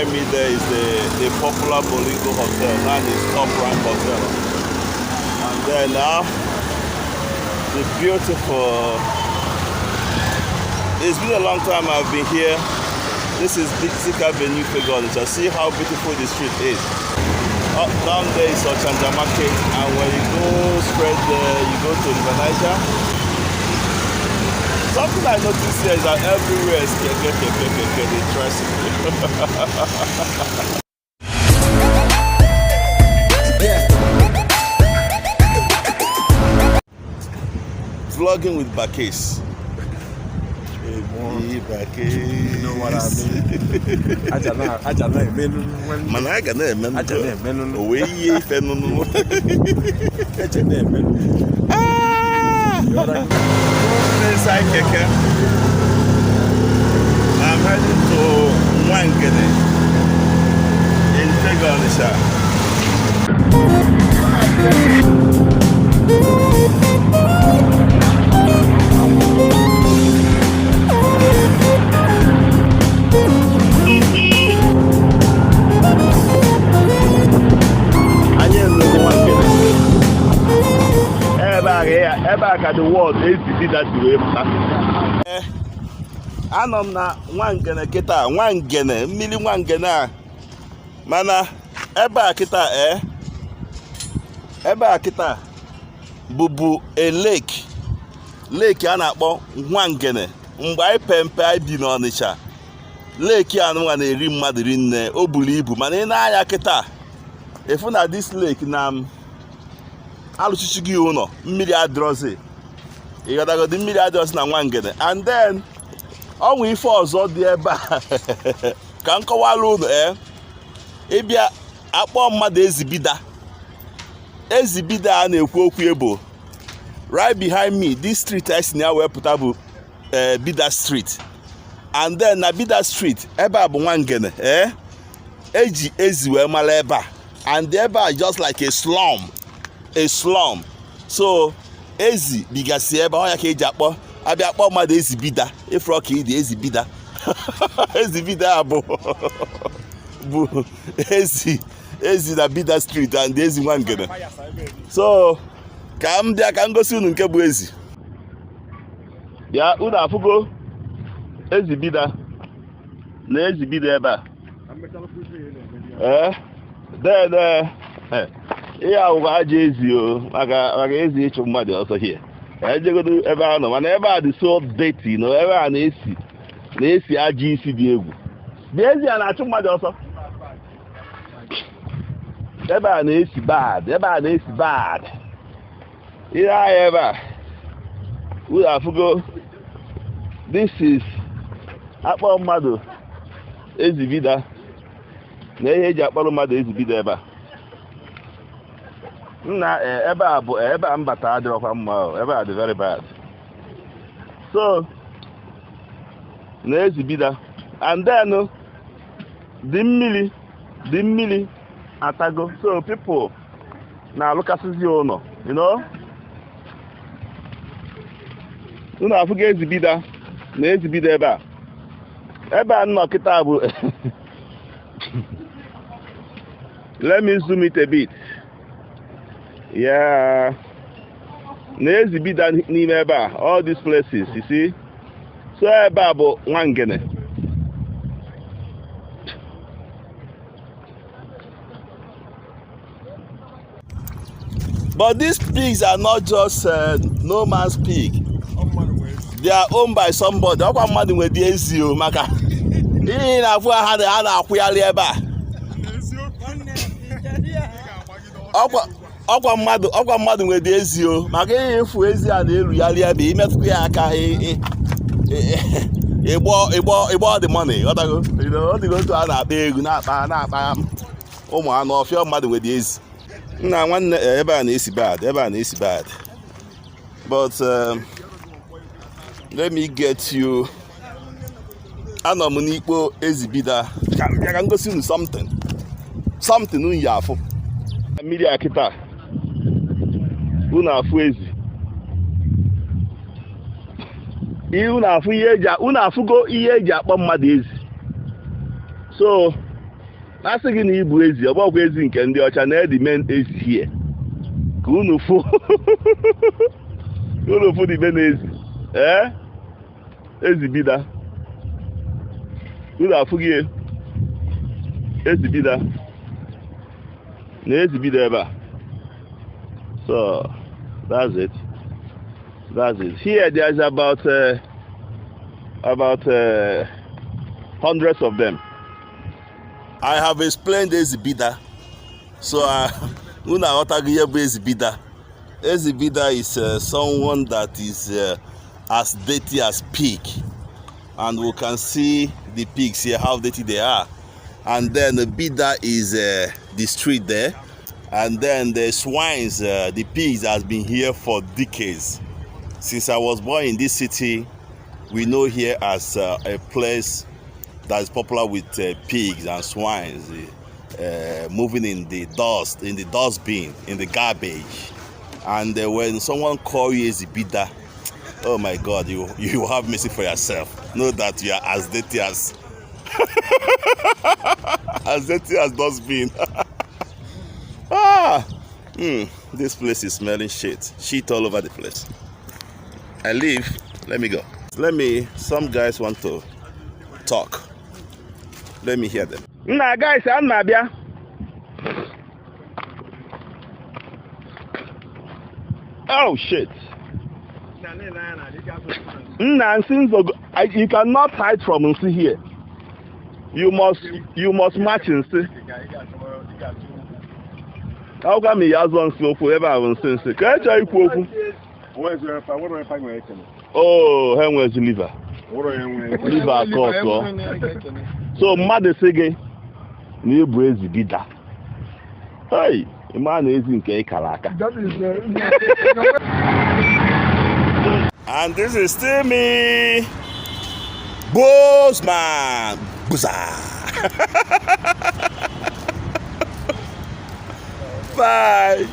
Behind me there is the popular Bolingo Hotel. Now it's top rank hotel. And then now the beautiful. It's been a long time I've been here. This is Zik Avenue, Fegge, Onitsha. See how beautiful the street is. Up down there is Ochanja Market, and when you go straight there, you go to River Niger. Something I noticed here is that everywhere is keke, keke, keke, the tricycle. Vlogging with Bakase. Hey, Bakase. You know what I mean? Aja na emenu. Mana a ga na-eme Aja na-emenụ. O wee yie ife nụnụ. Aja na-emenu. Inside keke. I'm heading to Nwangene in Fegge, Onitsha. Anyị erugo Nwangene. Ebe a ka the word Ezibida si wee pụta. Anọ m na Nwangene kịta, Nwangene, mmiri Nwangene a. Mana ebe a kịta ebe a kịta bụbu a lake. Lake a na-akpọ Nwangene. Mgbe anyị pempe anyị bi n'Ọnịcha, lake a nụnwa na-eri mmadụ rinne, o buru ibu. Mana ị na-anya kịta, ịfụ na this lake na alụchichi gị ụlọ, mmiri adịrọzi. Ịghọtagodi, mmiri adịrọzi na Nwangene. And then ọnwa ife ọzọ dị ebe a ka m kọwara unu. Ịbịa akpọ mmadụ Ezibida. Ezibida a na-ekwu okwu bụ right behind me. This street I si na ya wee pụta bụ Bida Street. And then na Bida Street ebe a bụ Nwangene. Eji ezi wee mara ebe a, and ebe a just like a slum, a slum. So ezi bigasị ebe ọ ya ka eji akpọ, abịa akpọ mmadụ Ezibida. Ịfụrụ ka ịdị Ezibida. Ezibida a bụ ezi ezi na Bida Street and ezi Nwangene. So ka m bịa ka m gosi unu nke bụ ezi. Bịa, unu afụgo Ezibida na Ezibida ebe a. Then ihe awụkwa ajọ ezi o, maka ezi ịchụ mmadụ ọsọ hie. Ejegodo ebe a nọ, mana ebe a dị so dirty na ebe a na-esi ajọ isi dị egwu. Bịa, ezi a na-achụ mmadụ ọsọ. Ebe a na-esi bad, ebe a na-esi bad. Ihe ahịa ebe a, unu afụgo, this is akpọ mmadụ Ezibida na ihe eji akpọrọ mmadụ Ezibida ebe a. Nna, ebe a bụ ebe a mbata adịrọkwa mma o, ebe a dị very bad. So na Ezibida, and then dị mmiri atago, so people na-alụkasịzi ụlọ, you know. Unu afụgo Ezibida na Ezibida ebe a. Ebe a nnọ kịta bụ, let me zoom it a bit. Yeah, na Ezibida n'ime ebe a, all these places you see. So ebe a bụ Nwangene. But these pigs are not just no man's pig. They are owned by somebody. Ọkwa mmadụ nwe dị ezi o, maka ihe na-afụ ha ha na-akwụgharị ebe a. Ọkwa mmadụ nwe dị ezi o, maka ihe ịfụ ezi a na-erugharị ebe, imetụkwa ya aka, ịgbọ the money. Ghọtago? Ọ dịghị otu a na-akpa egwu na-akpa ụmụ anụ ọfịa. Mmadụ nwe dị ezi. Nna nwanne, ebe a na-esi bad, ebe a na-esi bad. But let me get you. Anọ m n'ikpo Ezibida ka m bịa ka m gosi unu something unu yi afụ mmiri a kịta. Unu afụ ezi ihe, unu afụ ihe eji, unu afụgo ihe eji akpọ mmadụ ezi. So Na-asị gị na ibu ezi, ọ bụkwa ezi nke ndị ọcha na the main ezi here. Ka unu fụ, unu fụ the main ezi. Ee, ezi bida. Unu afụghị ya? Ezi bida. Na ezi bida ebe a. So that's it. That's it. Here there's about hundreds of them. I have explained Ezibida. So unu aghọtaghị ihe bụ Ezibida. Ezibida is someone that is as dirty as pig. And we can see the pigs here, how dirty they are. And then the Bida is the street there. And then the swines, the pigs has been here for decades. Since I was born in this city, we know here as a place that is popular with pigs and swines moving in the dust, in the dustbin, in the garbage. And when someone call you Ezibida, oh my God, you have mercy for yourself. Know that you are as dirty as dustbin. Ah, this place is smelling shit. Shit all over the place. I leave. Let me go. Let me. Some guys want to talk. Let me hear them. Nah, guys, I'm Nabia. Oh shit. Nna nsị nzogo, you cannot hide from nsị here. You must match nsị. Akwụkwọ m ya azọ nsị okwu ebe a bụ nsị nsị. Ka e chọọ ikwu okwu. Oh, ha enwezi liver. Liver aka ọtọ. So mmadụ sị gị na ịbụ ezi bida. Hey, ị maa na ezi nke ị kara aka. That is And this is still me, Bossman Buza. Bye.